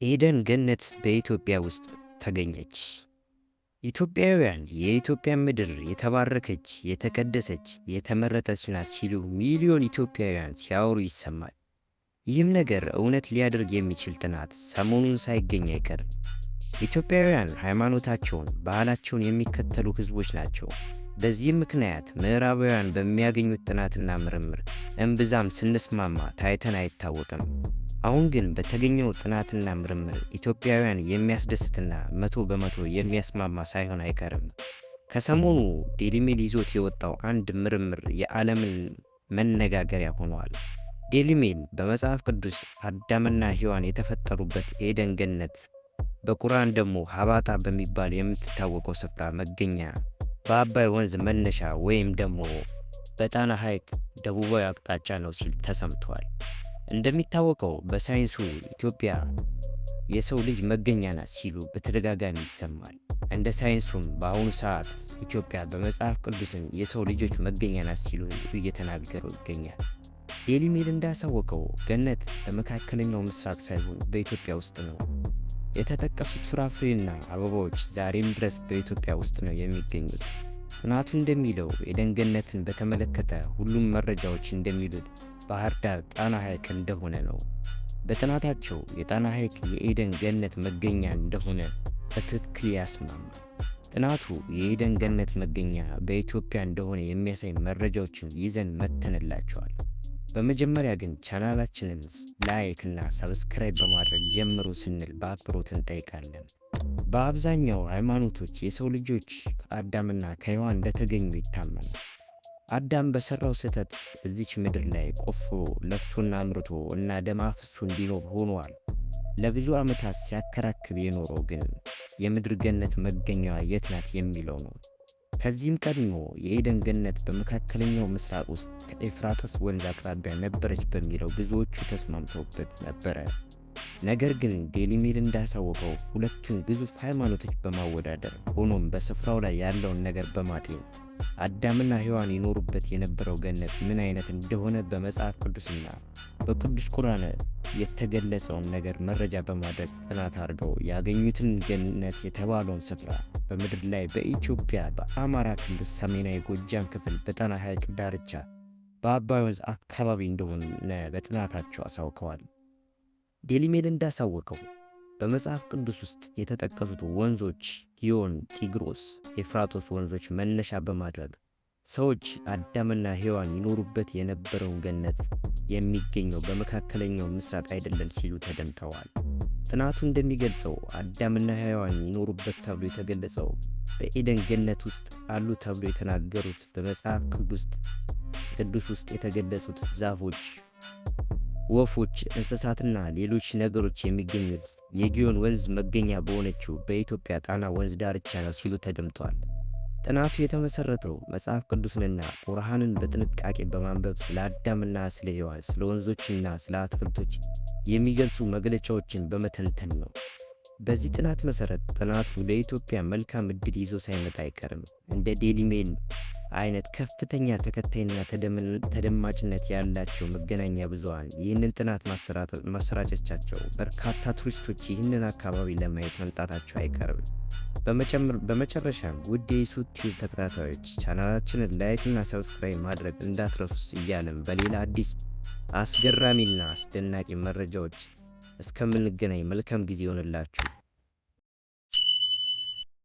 ኤደን ገነት በኢትዮጵያ ውስጥ ተገኘች። ኢትዮጵያውያን የኢትዮጵያ ምድር የተባረከች፣ የተቀደሰች፣ የተመረጠች ናት ሲሉ ሚሊዮን ኢትዮጵያውያን ሲያወሩ ይሰማል። ይህም ነገር እውነት ሊያደርግ የሚችል ጥናት ሰሞኑን ሳይገኝ አይቀርም። ኢትዮጵያውያን ሃይማኖታቸውን፣ ባህላቸውን የሚከተሉ ሕዝቦች ናቸው። በዚህም ምክንያት ምዕራባውያን በሚያገኙት ጥናትና ምርምር እምብዛም ስንስማማ ታይተን አይታወቅም። አሁን ግን በተገኘው ጥናትና ምርምር ኢትዮጵያውያን የሚያስደስትና 100% የሚያስማማ ሳይሆን አይቀርም። ከሰሞኑ ዴይሊ ሜል ይዞት የወጣው አንድ ምርምር የዓለምን መነጋገሪያ ሆኗል። ዴይሊ ሜል በመጽሐፍ ቅዱስ አዳምና ሔዋን የተፈጠሩበት ኤደን ገነት፣ በቁርአን ደግሞ ሀባታ በሚባል የምትታወቀው ስፍራ መገኛ በአባይ ወንዝ መነሻ ወይም ደግሞ በጣና ሐይቅ ደቡባዊ አቅጣጫ ነው ሲል ተሰምቷል። እንደሚታወቀው በሳይንሱ ኢትዮጵያ የሰው ልጅ መገኛ ናት ሲሉ በተደጋጋሚ ይሰማል። እንደ ሳይንሱም በአሁኑ ሰዓት ኢትዮጵያ በመጽሐፍ ቅዱስም የሰው ልጆች መገኛ ናት ሲሉ እየተናገሩ ይገኛል። ዴይሊ ሜል እንዳሳወቀው ገነት በመካከለኛው ምስራቅ ሳይሆን በኢትዮጵያ ውስጥ ነው። የተጠቀሱት ፍራፍሬና አበባዎች ዛሬም ድረስ በኢትዮጵያ ውስጥ ነው የሚገኙት። ጥናቱ እንደሚለው ኤደን ገነትን በተመለከተ ሁሉም መረጃዎች እንደሚሉት ባህር ዳር ጣና ሐይቅ እንደሆነ ነው። በጥናታቸው የጣና ሐይቅ የኤደን ገነት መገኛ እንደሆነ በትክክል ያስማማል። ጥናቱ የኤደን ገነት መገኛ በኢትዮጵያ እንደሆነ የሚያሳይ መረጃዎችን ይዘን መጥተንላችኋል። በመጀመሪያ ግን ቻናላችንን like እና subscribe በማድረግ ጀምሩ ስንል በአክብሮት እንጠይቃለን። በአብዛኛው ሃይማኖቶች የሰው ልጆች ከአዳምና ከሔዋን እንደተገኙ ይታመናል። አዳም በሰራው ስህተት እዚች ምድር ላይ ቆፍሮ፣ ለፍቶና አምርቶ እና ደም አፍሶ እንዲኖር ሆኗል። ለብዙ ዓመታት ሲያከራክር የኖረው ግን የምድር ገነት መገኛዋ የት ናት የሚለው ነው። ከዚህም ቀድሞ የኤደን ገነት በመካከለኛው ምስራቅ ውስጥ ከኤፍራጥስ ወንዝ አቅራቢያ ነበረች በሚለው ብዙዎቹ ተስማምተውበት ነበረ። ነገር ግን ዴይሊ ሜል እንዳሳወቀው ሁለቱን ግዙፍ ሃይማኖቶች በማወዳደር፣ ሆኖም በስፍራው ላይ ያለውን ነገር በማጤን፣ አዳምና ሔዋን ይኖሩበት የነበረው ገነት ምን አይነት እንደሆነ በመጽሐፍ ቅዱስና በቅዱስ ቁርአን የተገለጸውን ነገር መረጃ በማድረግ ጥናት አድርገው ያገኙትን ገነት የተባለውን ስፍራ በምድር ላይ በኢትዮጵያ በአማራ ክልል ሰሜናዊ ጎጃም ክፍል በጣና ሐይቅ ዳርቻ በአባይ ወንዝ አካባቢ እንደሆነ በጥናታቸው አሳውቀዋል። ዴይሊ ሜል እንዳሳወቀው በመጽሐፍ ቅዱስ ውስጥ የተጠቀሱት ወንዞች ጊዮን፣ ጢግሮስ፣ ኤፍራጦስ ወንዞች መነሻ በማድረግ ሰዎች አዳምና ሔዋን ይኖሩበት የነበረውን ገነት የሚገኘው በመካከለኛው ምስራቅ አይደለም ሲሉ ተደምጠዋል። ጥናቱ እንደሚገልጸው አዳምና ሔዋን ይኖሩበት ተብሎ የተገለጸው በኤደን ገነት ውስጥ አሉ ተብሎ የተናገሩት በመጽሐፍ ቅዱስ ውስጥ የተገለጹት ዛፎች፣ ወፎች፣ እንስሳትና ሌሎች ነገሮች የሚገኙት የጊዮን ወንዝ መገኛ በሆነችው በኢትዮጵያ ጣና ወንዝ ዳርቻ ነው ሲሉ ተደምጠዋል። ጥናቱ የተመሰረተው መጽሐፍ ቅዱስንና ቁርአንን በጥንቃቄ በማንበብ ስለ አዳምና ስለ ሔዋን፣ ስለ ወንዞችና ስለ አትክልቶች የሚገልጹ መግለጫዎችን በመተንተን ነው። በዚህ ጥናት መሰረት ጥናቱ ለኢትዮጵያ መልካም እድል ይዞ ሳይመጣ አይቀርም። እንደ ዴይሊ ሜል አይነት ከፍተኛ ተከታይና ተደማጭነት ያላቸው መገናኛ ብዙሃን ይህንን ጥናት ማሰራጨታቸው በርካታ ቱሪስቶች ይህንን አካባቢ ለማየት መምጣታቸው አይቀርም። በመጨረሻም ውድ የኢሱ ቲዩብ ተከታታዮች ቻናላችንን like እና subscribe ማድረግ እንዳትረሱ እያልን በሌላ አዲስ አስገራሚና አስደናቂ መረጃዎች እስከምንገናኝ መልካም ጊዜ ይሆንላችሁ።